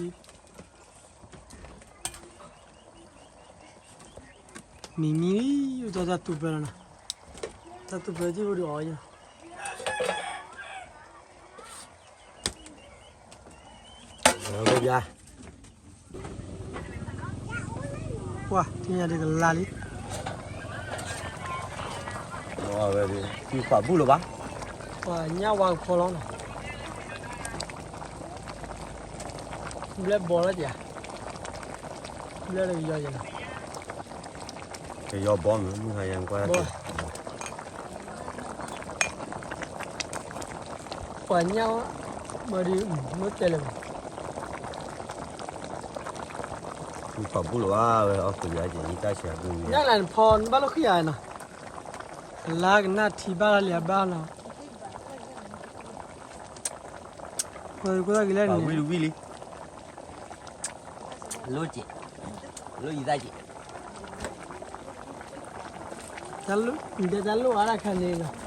မံၤမံၤလံ, တၢ်တၢ်တူၢ်ပၢၢ်လီၤနီၤ, တၢ်တူၢ်ပၢၢ်က့ၤအိၣ်ဒီးအီၤယၤ ပှၤ ထံၣ်ညါဒ်ကလါလံ, ဝဲဒ် သံခွးဘူၣ်လၢၤဘၣ်, ပှၤညၣ်ဝါကဖီလီၤနီၤ, ဘျဲၣ်ဘီလၢတယၤ, ဘျဲၣ်လၢကယီယဲနီၤ, ကယီဘီမုၢ်ဟါယံၤကွၢ် ပှၤညၣ်ဝဲ, မ့ၢ်ဒ်, မ့ၢ်တဲလဲၣ်မး, သံခွးဘူၣ်လၢၤဘၣ်ဝဲ အီၣ်ဃုာ်ယၤက့ၤ ယတၢ်ဆဲးအဒိၣ်ညါ, ညၣ်လၢနဖီနဘၣ်လိၣ်ဃံဧါနီၤ, ကလါကနၣ်ထံဘၣ်လီၤလံၤအဘၣ်လီၤ, ဝံၤတဝံၤလံ, လိၣ်က့ၤ, လိၣ်ယသးက့ၤ တၢ်လိၣ်အါတၢ်ခါန့ၣ်လီၤ,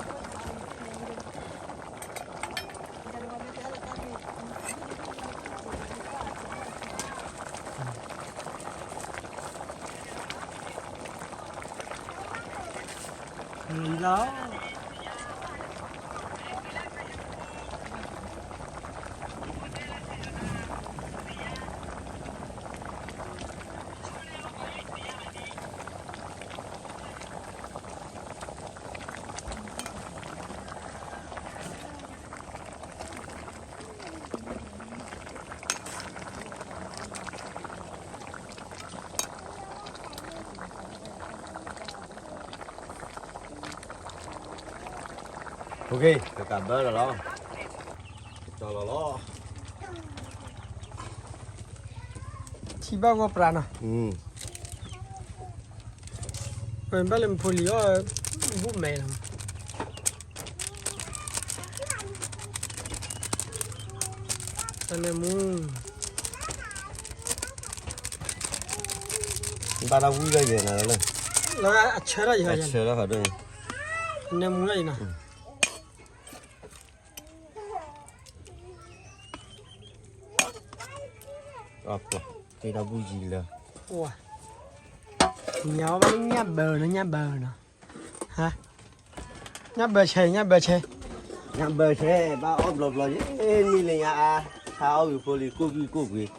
လီၤ, တကးဘၢလီၤလီၤ, ကတီၤလီၤလီၤ, ထံဘၣ်ဂီၢ်ပြးနီၤ, ပဘၣ်လၢမဖိလံၤအီၣ်, ဘူၣ်မဲာ်လီၤ, တၢ်နၢမူ ဘၣ်တၢ်ဝံၣ်လၢယဲၢ်နၤလၢ, လၢအဆၢထီၣ်ယဲၢ်, အဆၢထီၣ်ဃီဒိၣ်န့ၣ်, နၢမူလၢယဲၢ်နီၤ, တ့တၢ်ဘူၣ်ယံၤလၢ, ညါဝဲဘၣ်လၢညၣ်ဘၢနီၤ, ညၣ်ဘၢ, ညၣ်ဘၢဆဲး, ညၣ်ဘၢဆဲး, ညၣ်ဘၢဆဲး ဘၣ်အီၣ်ဘျီဘျီယဲၢ်, မ့ၢ်လၢညါအါ, ဆါအီၣ်ဂ့ၤဖိလံၤ ကိၣ်ဘံၣ်ကိၣ်ကွံာ်,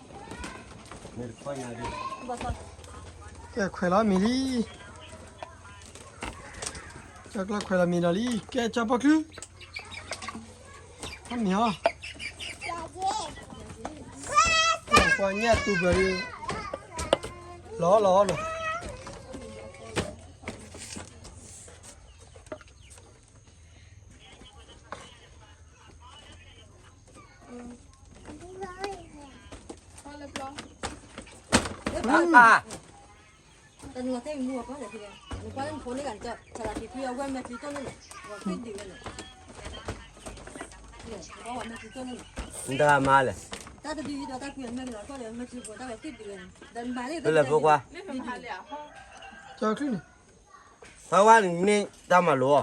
မ့ၢ်တခီညါဒ်, ကဲခွဲးလီၤမံၤလံ, ကၠီကျီၢ်ခွဲးလီၤမံၤဒီးလံ, ကဲကၠီဖိချု, အမံၤဟီ, ပှၤညၣ်တူၢ်ပၢၢ်လံ, လီၤလီၤလီၤ. အါ, နတဂၤမၤလဲၣ်, တလဲၤဖိခွါ, ကၠီချံန့ၣ်, သးဝါနကန့ၢ်တၢ်မၤလိာ်,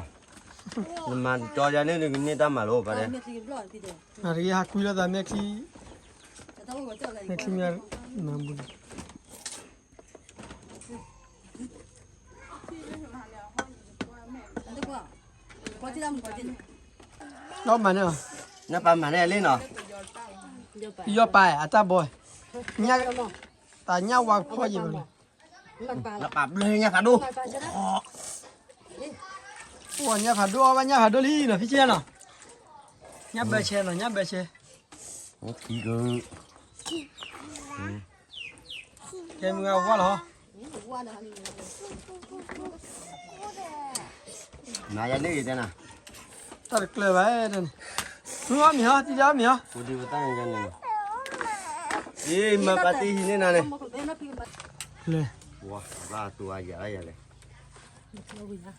နမၤကၠီယၤန့ၣ် နကန့ၢ်တၢ်မၤလိာ်ဘၣ်ဒဲး, မၤတဂ့ၤ ဟးကွံလၢသးမဲာ်ချံ, မဲာ်ချံမ့ၢ်, နဘူး, ဒီးမၤန့ၣ်လီၤ, နပာ်မၤန့ၢ်လံနီၤ, ယီၤပာ်အတၢ်ဘီ, တၢ်ညၣ်ဝါကဖီယံၤဘၣ်န့ၣ်, နပာ်ဘျၢညၣ်ဖးဒိၣ်, အိၣ်ညၣ်ဖးဒိၣ် အီၣ်ဘၣ်ညၣ်ဖးဒိၣ်လံနီၤ ဖံဆဲနီၤ, ညၣ်ဘၢဆဲနီၤ ညၣ်ဘၢဆဲ, ကဲမုၢ်ဂၤဝါလီၤ, နၤယၤန့ၣ်တဲနၤ, တၢ်တကျၢၤဘၣ်, မုၢ်အီၣ်မ့ၤဟီ တံၤဒၣ်အီၣ်မ့ၤဟီ, အ့ မၤပာ်တ့ၢ်ဟံးန့ၢ်နၤန့ၣ်, လဲၤ, ဝါဘၣ်တူၢ်အါယၤအါယၤလဲၣ်, ဘီတဂ့ၤ ဘီတဂ့ၤ,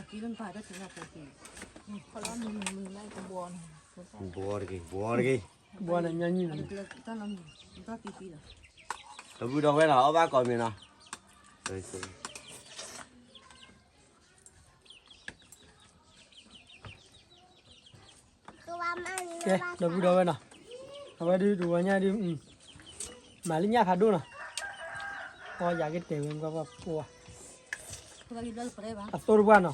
ဘီန့ၣ်ညါနံၣ်လီၤ, ဒီပုၢ်ဒီဝဲၢ်နီၤ အီၣ်ဘၣ်ကိးမံၤနီၤ, ကဲ ဒီပုၢ်ဒီဝဲၢ်နီၤ, အဝဲဒုးတဝီညါဒုး, မၤလၢညၣ်ဖးဒိၣ်နီၤ, အီယၤကတဲာ်ဝဲကွၢ်ပှၢ်, အသိတပှၢ်နီၤ,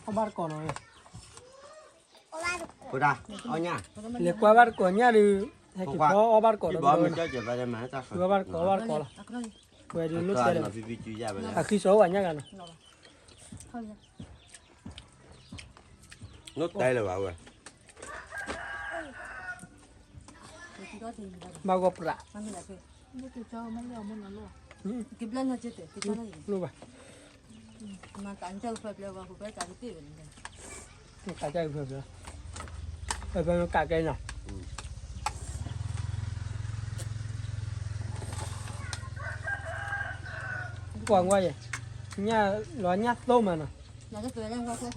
အီၣ်ဘၣ်တကိးနီၤ, လဲၤကွၢ်ဘၣ်တကိးညၣ်ဒုး, ဟဲက့ၤဖီအီၣ်ဘၣ်တကိးဒီး, အီၣ်ဘၣ်တကိး အီၣ်ဘၣ်တကိးလီၤ, ဝဲဒုးလိၣ်တဲလၢၤ, အဃံစီၤအိၣ်ဘၣ်ညၣ်ဂၤနီၤ, လိၣ်တဲလၢၤဘၣ်ဝဲ, ဘၣ်ဂီၢ်ပြး, လိၣ်ဘၣ်, ကးကဲနီၤ, ကွၢ်ကွၢ်ယဲ, ညၣ်လီၤညၣ်သိမးနီၤ, ညၣ်ဒ်ဒိၣ်လီၤဒ်ဝံၣ်,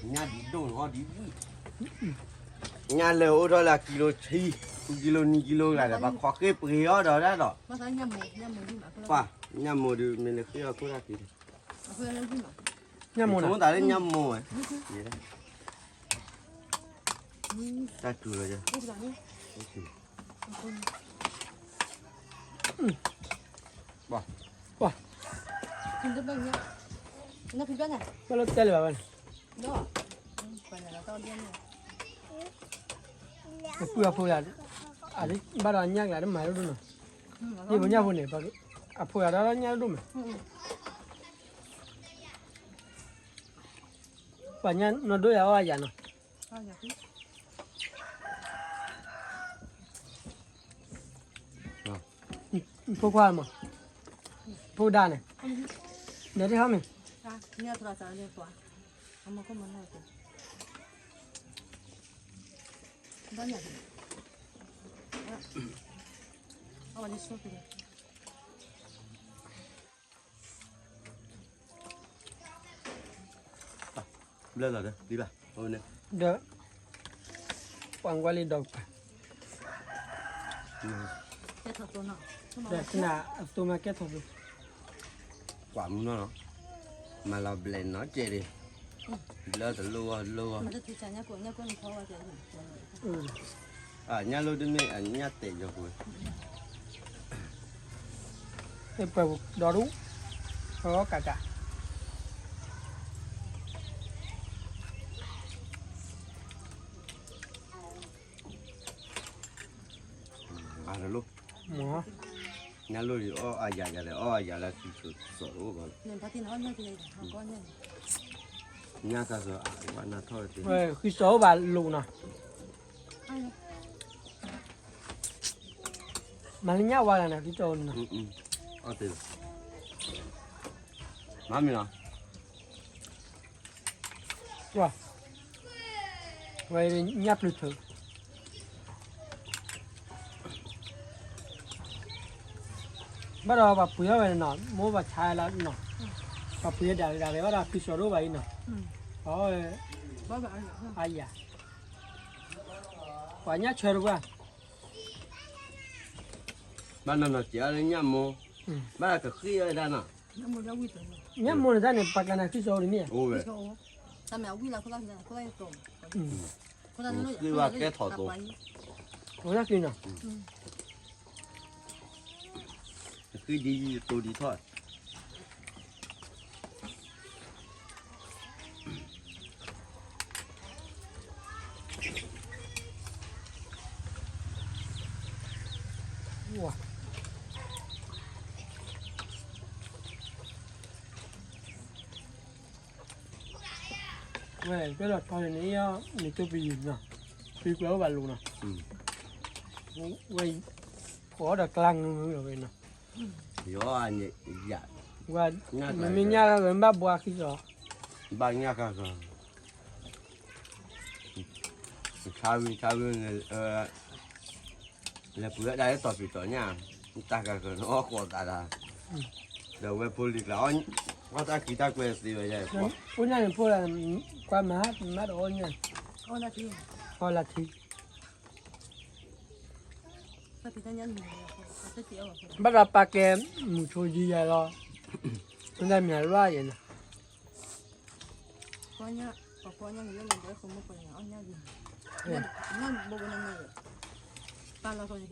ညၣ်လၢအိၣ်ထီၣ်လၢကံလိဆံ, ဃုကံလိနံၤကံလိဂၤဒီး ပှၤခီဃ့ၢ်ပှ့ၤအီၤဒီးဒၣ်ဒီး, ပှၤ, ညၣ်မိၢ်ဒုးမ့ၢ်လၢဃ့ၢ်အီၤခိၣ်တၢ်က့ၤ, ညၣ်မိၢ်န့ၣ်, တၢ်တူၢ်လီၤ, ပှၤ, ဘၣ်လၢတဲလၢၤဘၣ်ဝဲန့ၣ်, အပုၢ်အဖိ, ဘၣ်ဒီးညၣ်ကလၤတမၤဒိၣ်ဒိၣ်နီၤ, ယဖိညၣ်ဖိန့ၣ်, အဖိအဒီးညၣ်ဒိၣ်ဒိၣ်မး, ပှၤညၣ်နီၢ်ဒိၣ်ယၤအီၣ်ယၤနီၤ, ဖိခွါမး, ဖိဒါန့ၣ်, နဲတဟီမ့ၢ် ဘျၢလီၤဒီး, ဒီး, ပှၤကွၢ်လံဒီးပှၤ, ဒီးကနၣ်အသိမးကဲထီၣ်ဘျီ, ကွၢ်မုၢ်နီၤ, မၤလီၤဘျဲးနီၤကဲဒံး, ဘျၢတလိၣ်ဂီၢ်တလိၣ်ဂီၢ်, ညၣ်လိၣ်တမ့ၢ်အညၣ်တဲာ်ယီၤပူၤ, ပှၤဒီဒူၣ်, အီကးကး ဂၤတလိၣ်, ညၣ်လိၣ်ဒံးအီၣ်အယၤယၤဒီး အီၣ်အယၤလၢဃံစီၤအိၣ်ဘၣ်, ညၣ်တၢ်စီၤအဝဲနၤထီၣ်ဝဲသ့, ဃံစီၤအိၣ်ဘၣ်လိာ်နီၤ, မၤလၢညၣ်ဝါဂၤန့ၣ် ဃံစီၤအိၣ်န့ၣ်နီၤ, အီၣ်သ့လီၤ, မၤမ့ၢ်လီၤ. ကွၢ်, ဝဲညၣ်ပျုၤထုး, ဘၣ်ဒီးပှၤပှ့ၤအီၣ်ဝဲနီၤ, မိၢ်ပှၤဆါလၢနီၤ, ပှၤပှ့ၤဒၣ်ဒၣ်ဝဲဘၣ်ဒီး ခံစီၤဒိၣ်ဘၣ်အံၤနီၤ, အဝဲ, အယၤ, ပှၤညၣ်ဆၢတပှၢ်, ဘၣ်နီၤနီၤစဲးအီၤလၢညၣ်မိၢ်, ဘၣ်ကဃ့အီၤဒၣ်နီၤ, ညၣ်မိၢ်န့ၣ်တၢ်န့ၣ် ပှၤကျါန့ၣ် ခံစီၤအိၣ်တမ့ၢ်ဧါ, အိၣ်ဝဲ, ဃ့ဝဲကဲထီၣ်သိ, အိၣ်တၢ်က့ၤနီၤ, ဃ့ဒ်ယသိးဒ်ထီၣ် ဝဲကဲလီၤထီန့ၣ် နကၠိပယံၤနီၤ, ပယံၤကျဲအိၣ်ဘၣ်လိၤနီၤ, ဝဲ, ဖှီၣ်ဒီးကျါငုာ်လီၤဝဲနီၤ, ယ, မ့မ့ၢ်ညၣ်ဂၤဂၤဘၣ်ဘှါခံစီၤ, ဘၣ်ညၣ်ဂၤဂၤ ဆါဝံၤဆါဝံၤန့ၣ်, လဲၤပှ့ၤဝဲဒၣ်လၢတီၤဖံးတီၤညၣ်, တၢ်ဂၤဂၤန့ၣ်အီၣ်ဃီးသးဒၣ်, ဒီးဝဲဖိလံၤကျါ, အီၣ်တၢ်ကံတၢ်ကွဲသ့ဝဲယဲ, ဖိညၣ်န့ၣ်ဖိ, ကွၢ်မၤ, မၤတအီၣ်ညၣ်, အီၣ်လၢထံ, ဘၣ်ဒီးပာ်ကဲ, မုၢ်ဆိယံၤယၤလီၤ, မ့ၢ်တၢ်မၤလွၢ်ယဲနီၤ ဒီး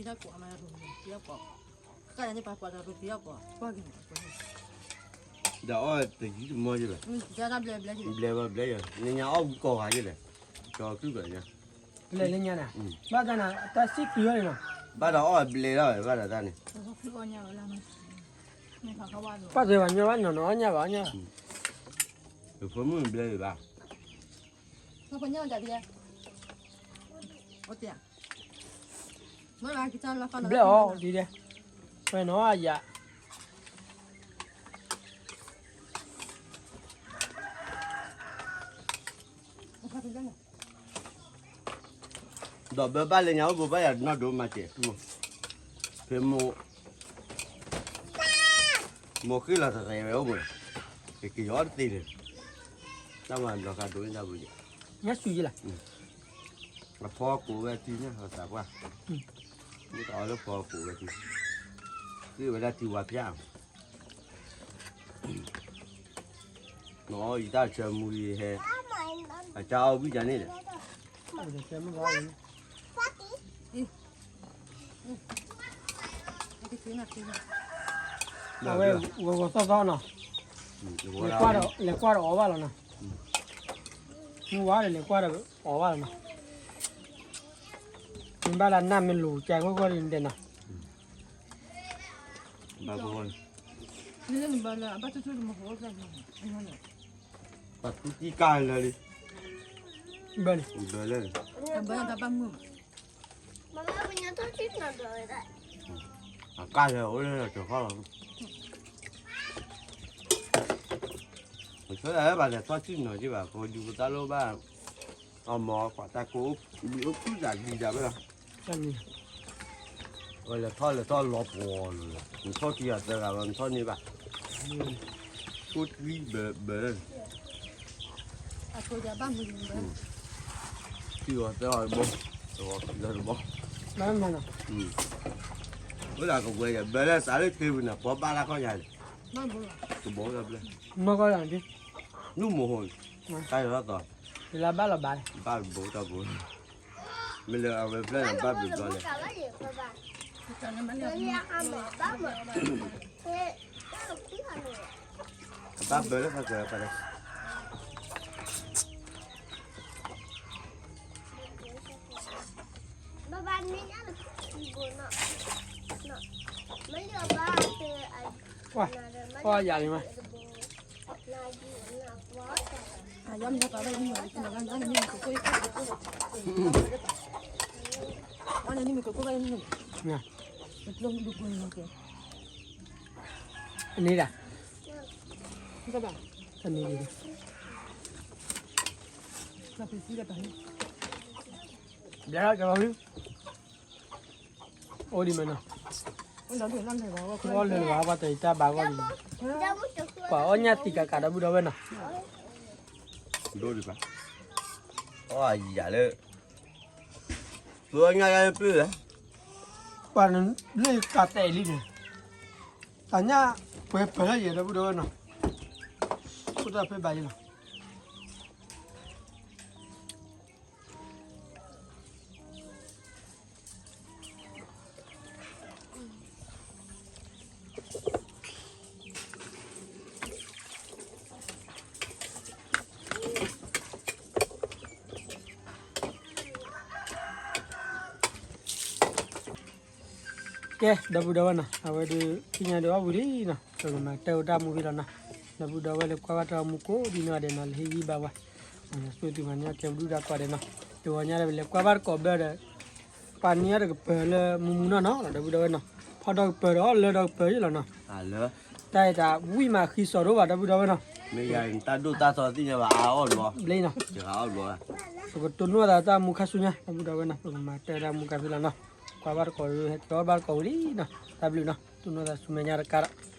အီၣ်တယံာ်တမီၤယဲလၢ, ဘျဲၣ်ဘျဲၣ်ယဲ, နညါအီၣ်ဝံၤကိးဂၤယဲလဲၣ်, ကီၤကုၢ်ကီၤညါ, ဘျဲၣ်လၢညါန့ၣ်, ဘၣ်တၢ်န့ၣ် တၢ်စံၣ်ပျံၤဝဲန့ၣ်နီၤ, ဘၣ်ဒီးအီၣ်ဘျဲၣ်လီၤဝဲဘၣ်ဒီးတၢ်န့ၣ်, ပှၤသ့ပှၤညီဘၣ်နီၤနီၤ အီၣ်ညၣ်ဘၣ်အီၣ်ညၣ်ဘၣ်, ယဖိမုၣ်ဘျဲၣ်ဘၣ် ဘျဲၣ်အီၤဒ်လဲၣ်, ဝဲနီၤအယၤ, ဒီးဘၣ်ဘၣ်လၢညါအိၣ်ဘိဘၣ်ယၤနီၢ်ဒိၣ်မးစဲး, ဖဲမိၢ်, မိၢ်ဃ့လီၤတရဲဝဲအိၣ်မး, ကက့ၤအီၣ်တသ့န့ၣ်, တၢ်မၤဘျီဃးဒိၣ်န့ၣ်တၢ်ဘိယဲ, ညၣ်စူၤယဲလီၤ အဖီကိးဝဲထံညၣ်သးပှၢ်, မ့ၢ်တအီလၢဖီကိးဝဲထံ, ဃ့ဝဲဒၣ်ထံဝါဖၠၣ်, နအီယတၢ်ဆၢမူယဟဲ, အကၢအီဝံၣ်ဒၣ်န့ၣ်ဒီး အဝဲဂီၤဂီၤသီသီနီၤ, လဲၤကွၢ်ဒီးအီၤဘၣ်လီၤနီၤ, မုၢ်ဝါဒီးလဲၤကွၢ်ဒီးအီၤဘၣ်လီၤနီၤ, မ့ၢ်ဘၣ်လၢနၢ်မ့ၢ်လိၤကဲခိၣ်ခိၣ်ဒ်န့ၣ်နီၤ, ဘၣ်ဘၣ်, ဘၣ်န့ၣ်, ဘၣ်လၢ အကၢ်လၢအိၣ်လၢတခီလီၤ, ပဆၢဒၣ်လၢဘၣ်လဲၤထီၣ်ထံနီၤက့ဘၣ် ပဒုးပသးလိဘၣ်, အမၤကွၢ်တၢ်ကိး, ဘံအိၣ်ခုၣ်သးဒံးဒၣ်ဝဲလီၤ, ဝဲလဲၤထီၣ်လဲၤထီၣ်လီၤပှီၤလီၤ, နထီၣ်ခံဂၤသၢဂၤဘၣ် နထီၣ်န့ၢ်ဘၣ်, ကိၣ်တံၢ်ဘၢဘၢလၢ ခံဂၤသၢဂၤတဘီ, တဂၤခံဂၤတဘီ, ဝဲဒၣ်ကဝဲၤယၤ ဘၢလၢစးလၢခ့ပူၤန့ၣ် ပှၤဘၣ်တၢ်ခီယၤန့ၣ်, တဘီလၢဘျဲၣ်, မ့ၢ်ကီၢ်ယၤန့ၣ်, နူၢ်မိၢ်ဟိ, တၢ်ယၤထီၣ်သီ, ဘၣ်ဘိတၢ်ဘိ, မ့ၢ်လၢအဝဲဘျဲၣ်န့ၣ်ဘၣ်ဘျုးဘျီလဲၣ် ဘၣ်ဘၢလၢဖးကၢၤဖးလဲၣ်, ကွၢ်ယၤလံမး, န့ၣ်ဒၣ်, တမံၤဒံး, တမံၤဒံး, ဘျါကလီၤလံ, အိၣ်ဒံးမ့ၢ်နီၤ, လၢလၢဘၣ် ပှၤတၢ်အံၤတၢ်ဘါဂီၢ်လံ, ပှၤအီၣ်ညၣ်သံကးကးဒီပုၢ်ဒီဝဲၢ်နီၤ, ဒိၣ်ဒံးဘၣ်, အီၣ်ယၤလၢ ပှၤအီၣ်ညၣ်ယၤလၢပျၢၢ်လၢ ပှၤလၢကးတဲာ်လံန့ၣ်, တၢ်ညၣ်ပှဲၤပၢၢ်လၢယဲဒီပုၢ်ဒီဝဲၢ်နီၤ, ခိၣ်တၢ်ဖဲဘၣ်ယဲလီၤ. ကဲ ဒီပုၢ်ဒီဝဲၢ်နီၤ, အဝဲဒုး သ့ၣ်ညါဒုးအီၣ်ဝံၤလံနီၤ, ပကမၤတၢ်အိၣ်တၢ်မူဖဲလီၤနီၤ, ဒီပုၢ်ဒီဝဲၢ်လၢကွၢ်ဘၣ်တၢ်မူကိးဒ်နီၢ်ဂၤဒဲးနီၤ လၢဟ့ၣ်ဂံၢ်ဘါဝဲ, ဆိၣ်ဂ့ၤသုမၤန့ၢ်အီၣ်ကဲပဒုၣ်ဒါကိးဂၤဒဲးနီၤ, တဂီၤညါဒီးပလဲၤကွၢ်ဘၣ်တကိးဘၢဒီး ပှၤန့ၢ်အီၣ်တကပၤလၢမူမူနီၢ်နီၢ်လီၤ ဒီပုၢ်ဒီဝဲၢ်နီၤ, ဖီၣ်ဒီးကပၤဒီးအီၣ်လၢဒီးကပၤယဲလီၤနီၤ, တၢ်အံၤတၢ်ဝံၣ်မးဃံစီၤဒိၣ်ဘၣ် ဒီပုၢ်ဒီဝဲၢ်နီၤ, မ့ၢ်ယၤတၢ်ဒိၣ်တၢ်သီသ့ၣ်ညါဘၣ်အါအီၣ်ဘျီ, ဘျ့နီၤ, ပကတိၢ်နီၣ်သးတၢ်မူခါဆူညါ ဒီပုၢ်ဒီဝဲၢ်နီၤ, ပကမၤတၢ်တၢ်မူခါဖဲလီၤနီၤ, ကွၢ်ဘၣ်တကိးဒီး ဟဲက့ၤအီၣ်ဘၣ်တကိးဝံၤလံနီၤ, တၢ်ဘျုးနီၤ, တိၢ်နီၣ်သးဆူမဲာ်ညါတကးဒီး